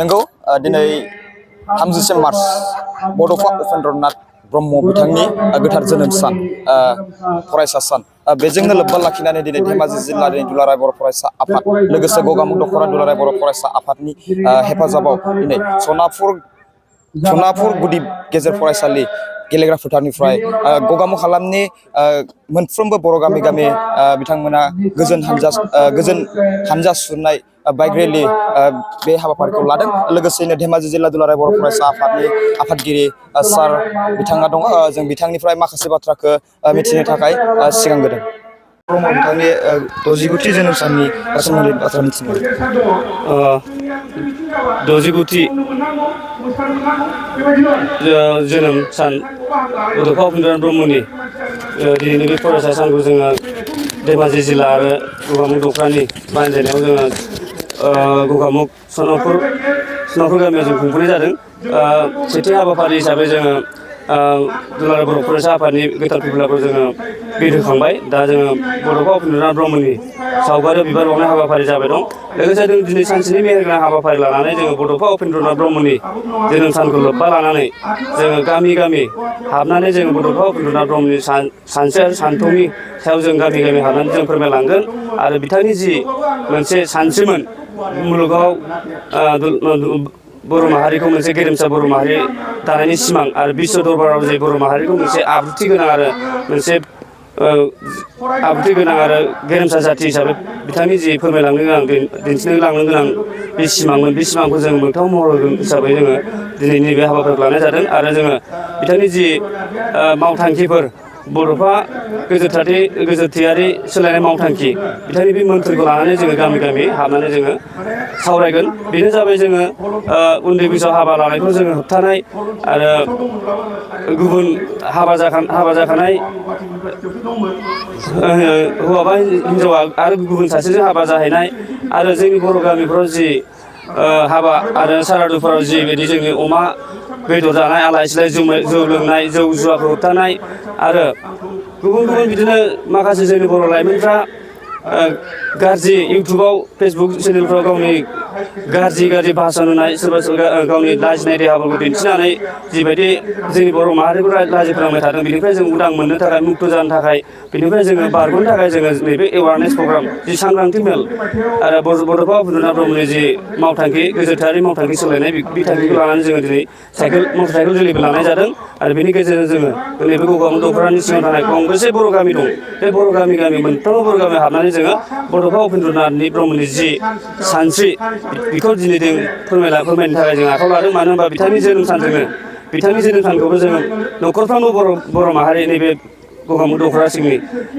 नंगौ दिनै 30 मार्च बड'फा उपेन्द्रनाथ ब्रह्म बिथांनि गोथार जोनोम सान फरायसा सान बेजोंनो लोब्बा लाखिनानै दिनै धेमाजि जिल्लानि दुलाराय बर' फरायसा आफाद लोगोसे गगामुग दख'रा दुलाराय बर' फरायसा आफादनि हेफाजाबाव दिनै सनापुर गुदि गेजेर फरायसालि गेलेग्रा फोथारनिफ्राय गगामुग हालामनि मोनफ्रोमबो बर' गामि गामि बिथांमोना गोजोन हानजा सुरनाय बाइक रेलि बे हाबाफारिखौ लादों। लोगोसेनो धेमाजि जिल्ला दुलाराय बर' फरायसा आफादनि आफादगिरि सार बिथाङा दङ। जों बिथांनिफ्राय माखासे बाथ्राखौ मिथिनो थाखाय सिगांग्रोदों। ब्रह्म बिथांनि 69थि जोनोम साननि सोमोन्दै बाथ्रा मिथिनो 69थि जोनोम सान बड'फा उपेन्द्रनाथ ब्रह्मनि दिनैनि बे फरायसा सानखौ जोङो धेमाजि जिल्ला आरो गगामुग दख'रानि बानजायनायाव जोङो गगामुग सनापुर गामियाव जों खुंफुंनाय जादों। सेथि हाबाफारि हिसाबै जोङो दुलाराय बर' फरायसा आफादनि गोथार फुथुलाखौ जोङो बिरहोखांबाय। दा जोङो बड'फा उपेन्द्रनाथ ब्रह्मनि सावगारियाव बिबार बावनाय हाबाफारि जाबाय दं। लोगोसे जों दिनै सानसेनि मेहेरगोनां हाबाफारि लानानै जोङो बड'फा उपेन्द्रनाथ ब्रह्मनि जोनोम सानखौ लोब्बा लानानै जोङो गामि गामि हाबनानै जोङो बड'फा उपेन्द्रनाथ ब्रह्मनि सानस्रि आरो सानथौनि सायाव जों गामि गामि हाबनानै जों फोरमायलांगोन। आरो बिथांनि जि मोनसे सानस्रिमोन मुलुगाव बर' माहारिखौ मोनसे गेरेमसा बर' माहारि दानायनि सिमां आरो बिश्व दरबाराव जे बर' माहारिखौ मोनसे आब्रुथि गोनां आरो मोनसे गेरेमसा जाथि हिसाबै बिथांनि जि फोरमायलांनो गोनां दिन्थिनो लांनो गोनां बे सिमांमोन। बे सिमांखौ जों मोगथाङाव महर होगोन हिसाबै जोङो दिनै नैबे हाबाफारिखौ लानाय जादों। आरो जोङो बिथांनि जि मावथांखिफोर बड'फा गोजोरथायारि सोलायनाय मावथांखि बिथांनि बे मोन्थोरखौ लानानै जोङो गामि गामि हाबनानै जोङो सावरायगोन। बेनो जाबाय जोङो उन्दै बैसोआव हाबा लानायखौ जोङो होबथानाय आरो गुबुन हाबा जाखानाय हौवा बा हिन्जावा आरो गुबुन सासेजों हाबा जाहैनाय आरो जोंनि बर' गामिफ्राव जि हाबा आरो सारादुफोराव जिबायदि जोंनि अमा बेदर जानाय आलाय सिलाय जौ लोंनाय जौ जुवाखौ होबथानाय आरो गुबुन गुबुन बिदिनो माखासे जोंनि बर' लाइमोनफ्रा गाज्रि इउटुबाव फेसबुक चेनेलफ्राव गावनि गाज्रि भाषण होनाय सोरबा गावनि लाजिनाय देहाफोरखौ दिन्थिनानै जिबायदि जोंनि बर' माहारिखौ लाजि फोनांबाय थादों। बेनिफ्राय जों उदां मोननो थाखाय मुक्ति जानो थाखाय बेनिफ्राय जोङो बारग'नो थाखाय जोङो नैबे एवारनेस प्रग्राम जि सांग्रांथि मेल आरो बड'फा उपेन्द्रनाथ ब्रह्मनि जि मावथांखि गोजोरथायारि मावथांखि सोलायनाय बे थांखिखौ लानानै जोङो दिनै मटर साइकेल रेलिबो लानाय जादों। आरो बेनि गेजेरजों जोङो नैबे गगामुग दख'रानि सिङाव थानाय गंबेसे बर' गामि दं बे बर' गामि मोनफ्रोमबो बर' गामियाव हाबनानै जोङो बड'फा उपेन्द्रनाथ ब्रह्मनि जि सानस्रि बेखौ दिनै जों फोरमायनो थाखाय जों आखायाव लादों। मानो होनबा बिथांनि जोनोम सानखौबो जोङो न'खरफ्रोमबो बर' माहारि नैबे गगामुग दख'रा सिंनि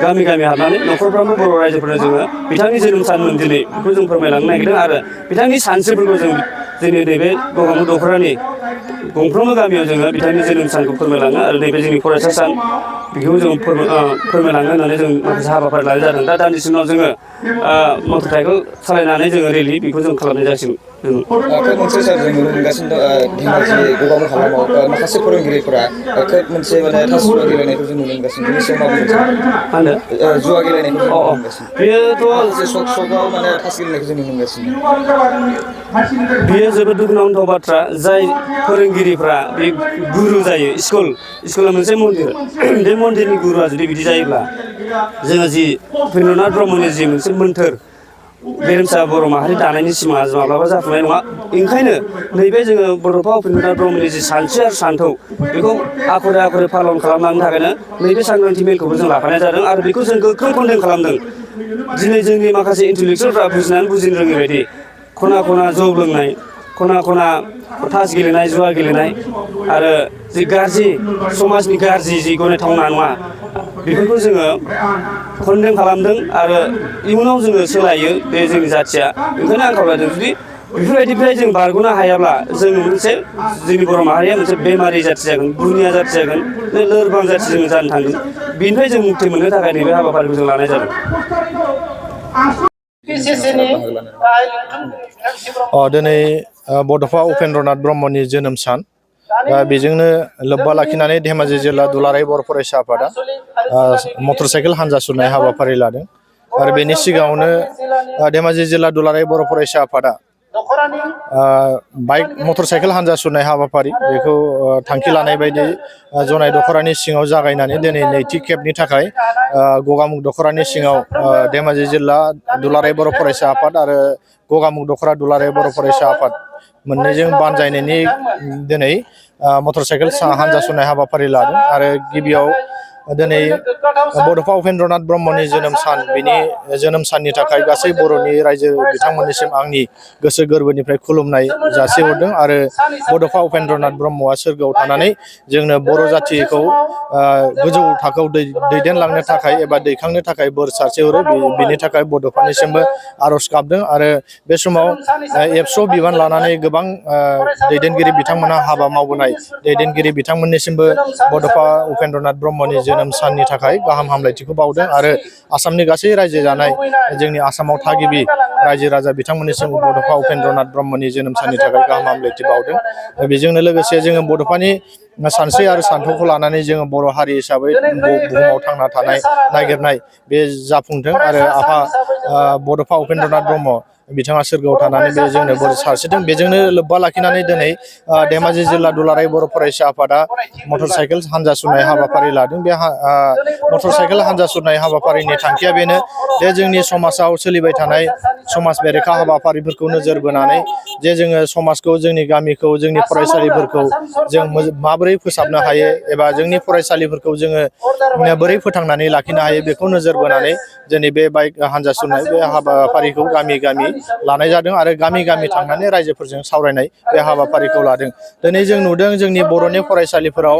गामि गामि हाबनानै न'खरफ्रोमबो बर' रायजोफोरनो जोङो बिथांनि जोनोम सानमोन दिनै बेखौ जों फोरमायलांनो नागिरदों। आरो बिथांनि सानस्रिफोरखौ जों जोंनि नैबे गगामुग दख'रानि गंफ्रोमबो गामियाव जोङो बिथांनि जोनोम सानखौ फोरमायलाङो। आरो नैबे जोंनि फरायसा सान बेखौ जों फोरमायलाङो होननानै जों माखासे हाबाफारि लानाय जादों। दा दान्दिसे उनाव जोङो मटर साइकेल सालायनानै जोङो रेलि बेखौ जों खालामनाय जासिगोन। खोब मोनसे सार जों नुनो मोनगासिनो दं धेमाजि गगामुग हालामाव माखासे फोरोंगिरिफोरा खोब मोनसे थासुला गेलेनायखौ जों नुनो मोनगासिनो। बेनि सायाव मा बुंनो सानो? मा होनो जुवा गेलेनायखौ जों नुनो मोनगासिनो। बेयोथ' माखासे सकआव थास गेलेनायखौ जों नुनो मोनगासिनो। बेयो जोबोद दुखुनांथाव बाथ्रा। जाय फोरोंगिरिफ्रा बे गुरु जायो स्कुला मोनसे मन्दिर बे मन्दिरनि गुरुआ जुदि बिदि जायोब्ला जोङो जि उपेन्द्रनाथ ब्रह्मनि जि मोनसे मोन्थोर गेरेमसा बर' माहारि दानायनि सिमाङा माब्लाबा जाफुंनाय नङा। ओंखायनो नैबे जोङो बड'फा उपेन्द्रनाथ ब्रह्मनि जि सानस्रि आरो सानथौ बेखौ आखरे आखरे पालन खालामलांनो थाखायनो नैबे सांग्रांथि मेलखौबो जों लाफानाय जादों। आरो बेखौ जों गोख्रों कन्डेम खालामदों। दिनै जोंनि माखासे इन्टेलेक्सुवेलफ्रा बुजिनो रोङै बायदि खना खना जौ लोंनाय खना खना तास गेलेनाय जुवा गेलेनाय आरो जि गाज्रि समाजनि गाज्रि जि गनायथावना नङा बेफोरखौ जोङो कन्डेम खालामदों। आरो इयुनाव जोङो सोलायो बे जोंनि जाथिया। ओंखायनो आं खावलायदों जुदि बेफोरबायदिनिफ्राय जों बारग'नो हायाब्ला जोङो जोंनि बर' माहारिया मोनसे बेमारि जाथि जागोन, बुनिया जाथि जागोन, लोरबां जाथि जोङो जानो थांगोन। बेनिफ्राय जों मुक्ति मोननो थाखाय नैबे हाबाफारिखौ जों लानाय जादों। दिनै बड'फा उपेन्द्रनाथ ब्रह्मनि जोनोम सान। दा बेजोंनो लोब्बा लाखिनानै धेमाजि जिल्ला दुलाराय बर' फरायसा आफादा मटर साइकेल हान्जा सुरनाय हाबाफारि लादों। आरो बेनि सिगाङावनो धेमाजि जिल्ला दुलाराय बर' फरायसा आफादा बाइक मटरसाइकेल हान्जा सुरनाय हाबाफारि बेखौ थांखि लानाय बायदि जनाय दख'रानि सिङाव जागायनानै दिनै नैथि खेबनि थाखाय गगामुग दख'रानि सिङाव धेमाजि जिल्ला दुलाराय बर' फरायसा आफाद आरो गगामुग दख'रा दुलाराय बर' फरायसा आफाद मोननैजों बानजायनायनि दिनै मटरसाइकेल हान्जा सुरनाय हाबाफारि लादों आरो गिबियाव दिनै बड'फा उपेन्द्रनाथ ब्रह्मनि जोनोम सान बिनि जोनोम साननि थाखाय गासै बर'नि रायजो बिथांमोननिसिम आंनि गोसो गोरबोनिफ्राय खुलुमनाय जासिहरदों आरो बड'फा उपेन्द्रनाथ ब्रह्मआ सोरगोआव थानानै जोंनो बर' जाथिखौ गोजौ थाखोआव दैदेनलांनो थाखाय एबा दैखांनो थाखाय बोर सारस्रिहरो बिनि थाखाय बड'फानिसिमबो आर'ज गाबदों आरो बे समाव एबसु बिबान लानानै गोबां दैदेनगिरि बिथांमोनहा हाबा मावबोनाय दैदेनगिरि बिथांमोननिसिमबो बड'फा उपेन्द्रनाथ ब्रह्मनि जोनोम साननि थाखाय गाहाम हामलायथिखौ बावदों आरो आसामनि गासै रायजो जानाय जोंनि आसामाव थागिबि रायजो राजा बिथांमोननिसिम बड'फा उपेन्द्रनाथ ब्रह्मनि जोनोम साननि थाखाय गाहाम हामलायथि बावदों बेजोंनो लोगोसे जोङो बड'फानि सानस्रि आरो सान्थौखौ लानानै जोङो बर' हारि हिसाबै बुहुमाव थांना थानाय नागिरनाय बे जाफुंथों आरो आफा बड'फा उपेन्द्रनाथ ब्रह्म बिथाङा सोरगोआव थानानै बे जोंनो बोर सारस्रिदों बेजोंनो लोब्बा लाखिनानै दिनै धेमाजि जिल्ला दुलाराय बर' फरायसा आफादा मटरसाइकेल हान्जा सुरनाय हाबाफारि लादों बे मटरसाइकेल हान्जा सुरनाय हाबाफारिनि थांखिया बेनो जे जोंनि समाजाव सोलिबाय थानाय समाज बेरेखा हाबाफारिफोरखौ नोजोर बोनानै जे जोङो समाजखौ जोंनि गामिखौ जोंनि फरायसालिफोरखौ जों माबोरै फोसाबनो हायो एबा जोंनि फरायसालिफोरखौ जोङो बोरै फोथांनानै लाखिनो हायो बेखौ नोजोर बोनानै दिनै बे बाइक हान्जा सुरनाय बे हाबाफारिखौ गामि गामि लानाय जादों आरो गामि गामि थांनानै रायजोफोरजों सावरायनाय बे हाबाफारिखौ लादों दिनै जों नुदों जोंनि बर'नि फरायसालिफोराव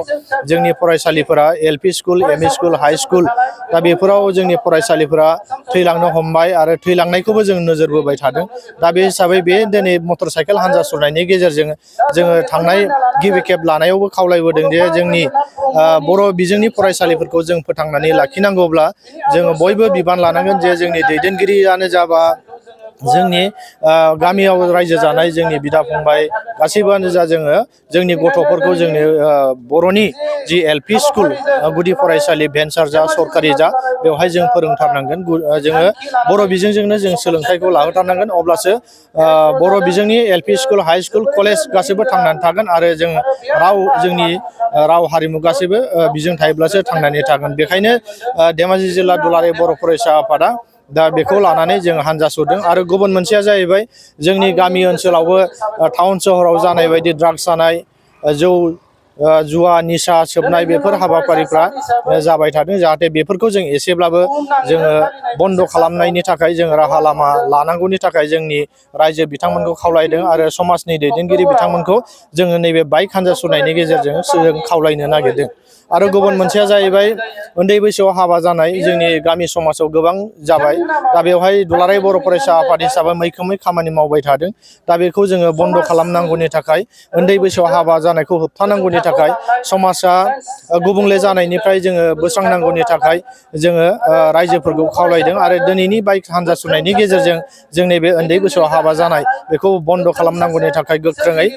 जोंनि फरायसालिफोरा LP school ME school high school दा बेफोराव जोंनि फरायसालिफोरा थैलांनो हमबाय आरो थैलांनायखौबो जों नोजोर बोबाय थादों दा बे हिसाबै बे दिनै मटरसाइकेल हान्जा सुरनायनि गेजेरजों जोङो थांनाय गिबि खेब लानायावबो खावलायबोदों जे जोंनि बर' बिजोंनि फरायसालिफोरखौ जों फोथांनानै लाखिनांगौब्ला जोङो बयबो बिबान लानांगोन जे जोंनि दैदेनगिरियानो जाबा जोंनि गामियाव रायजो जानाय जोंनि बिदा फंबाय गासैबोआनो जा जोङो जोंनि गथ'फोरखौ जोंनि बर'नि जि LP स्कुल गुदि फरायसालि भेन्सार जा सरकारि जा बेवहाय जों फोरोंथारनांगोन जोङो बर' बिजोंजोंनो जों सोलोंथाइखौ लाहोथारनांगोन अब्लासो बर' बिजोंनि LP school high school college गासैबो थांनानै थागोन आरो जों जोंनि राव हारिमु गासैबो बिजों थायोब्लासो थांनानै थागोन बेखायनो धेमाजि जिल्ला दुलाराय बर' फरायसा आफादा दा बेखौ लानानै जों हान्जा सुरदों आरो गुबुन मोनसेया जाहैबाय जोंनि गामि ओनसोलावबो टाउन सहराव जानाय बायदि ड्राग्स जानाय जौ जुवा निसा सोबनाय बेफोर हाबाफारिफ्रा जाबाय थादों जाहाथे बेफोरखौ जों एसेब्लाबो जोङो बन्द' खालामनायनि थाखाय जों राहा लामा लानांगौनि थाखाय जोंनि रायजो बिथांमोनखौ खावलायदों आरो समाजनि दैदेनगिरि बिथांमोनखौ जोङो नैबे बाइक हान्जा सुरनायनि गेजेरजों जों खावलायनो नागिरदों आरो गुबुन मोनसेया जाहैबाय उन्दै बैसोआव हाबा जानाय जोंनि गामि समाजाव गोबां जाबाय दा बेवहाय दुलाराय बर' फरायसा आफाद हिसाबै मैखोमै खामानि मावबाय थादों दा बेखौ जोङो बन्द' खालामनांगौनि थाखाय उन्दै बैसोआव हाबा जानायखौ होबथानांगौनि थाखाय समाजा गुबुंले जानायनिफ्राय जोङो बोस्रांनांगौनि थाखाय जोङो रायजोफोरखौ खावलायदों आरो दिनैनि बाइक हान्जा सुरनायनि गेजेरजों जोंनि बे उन्दै बैसोआव हाबा जानाय बेखौ बन्द' खालामनांगौनि थाखाय गोख्रोङै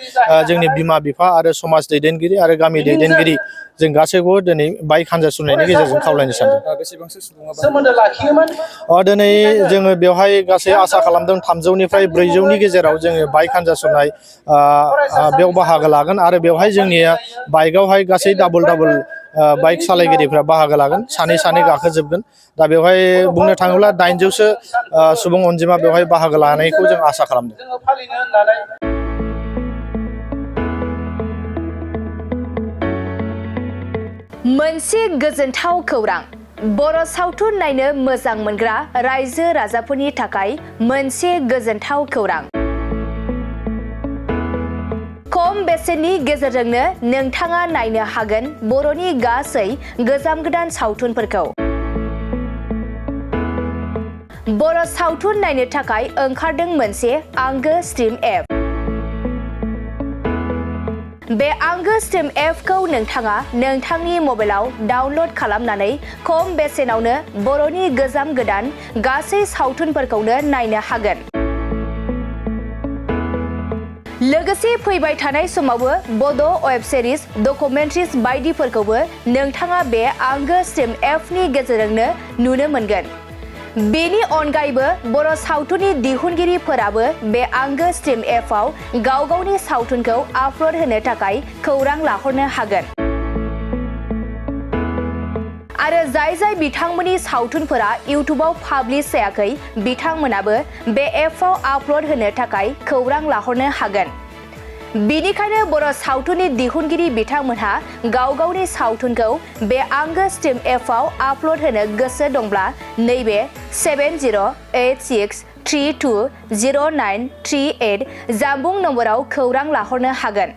जोंनि बिमा बिफा आरो समाज दैदेनगिरि आरो गामि दैदेनगिरि जों गासैबो दिनै बाइक हान्जा सुरनायनि गेजेरजों खावलायनो सानदों दिनै जोङो बेवहाय गासै आसा खालामदों 300निफ्राय 400नि गेजेराव जोङो बाइक हान्जा सुरनाय बेयाव बाहागो लागोन आरो बेवहाय जोंनि बाइकआवहाय गासै डाबल बाइक सालायगिरिफ्रा बाहागो लागोन सानै सानै गाखोजोबगोन दा बेवहाय बुंनो थाङोब्ला 800सो सुबुं अनजिमा बेवहाय बाहागो लानायखौ जों आसा खालामदों मोनसे गोजोनथाव खौरां बर' सावथुन नायनो मोजां मोनग्रा रायजो राजाफोरनि थाखाय मोनसे गोजोनथाव खौरां खम बेसेननि गेजेरजोंनो नोंथाङा नायनो हागोन बर'नि गासै गोजाम गोदान सावथुनफोरखौ बर' सावथुन नायनो थाखाय ओंखारदों मोनसे आंगो स्ट्रिम एप बे आंगो स्ट्रिम एपखौ नोंथाङा नोंथांनि मबाइलाव डाउनल'ड खालामनानै खम बेसेनावनो बर'नि गोजाम गोदान गासै सावथुनफोरखौनो नायनो हागोन लोगोसे फैबाय थानाय समावबो बड' वेब सिरिज डकुमेन्ट्रिज बायदिफोरखौबो नोंथाङा बे आंगो स्ट्रिम एपनि गेजेरजोंनो नुनो मोनगोन बेनि अनगायैबो बर' सावथुननि दिहुनगिरिफोराबो बे आंगो स्ट्रिम एपआव गाव गावनि सावथुनखौ आपल'ड होनो थाखाय खौरां लाहरनो हागोन। आरो जाय बिथांमोननि सावथुनफोरा इउटुबाव पाब्लिश जायाखै बिथांमोनाबो बे एपआव आपल'ड होनो थाखाय खौरां लाहरनो हागोन। बेनिखायनो बर' सावथुननि दिहुनगिरि बिथांमोनहा गाव गावनि सावथुनखौ बे आंगो स्ट्रिम एपआव आपल'ड होनो गोसो दंब्ला नैबे 7086320938 जानबुं नम्बराव खौरां लाहरनो हागोन।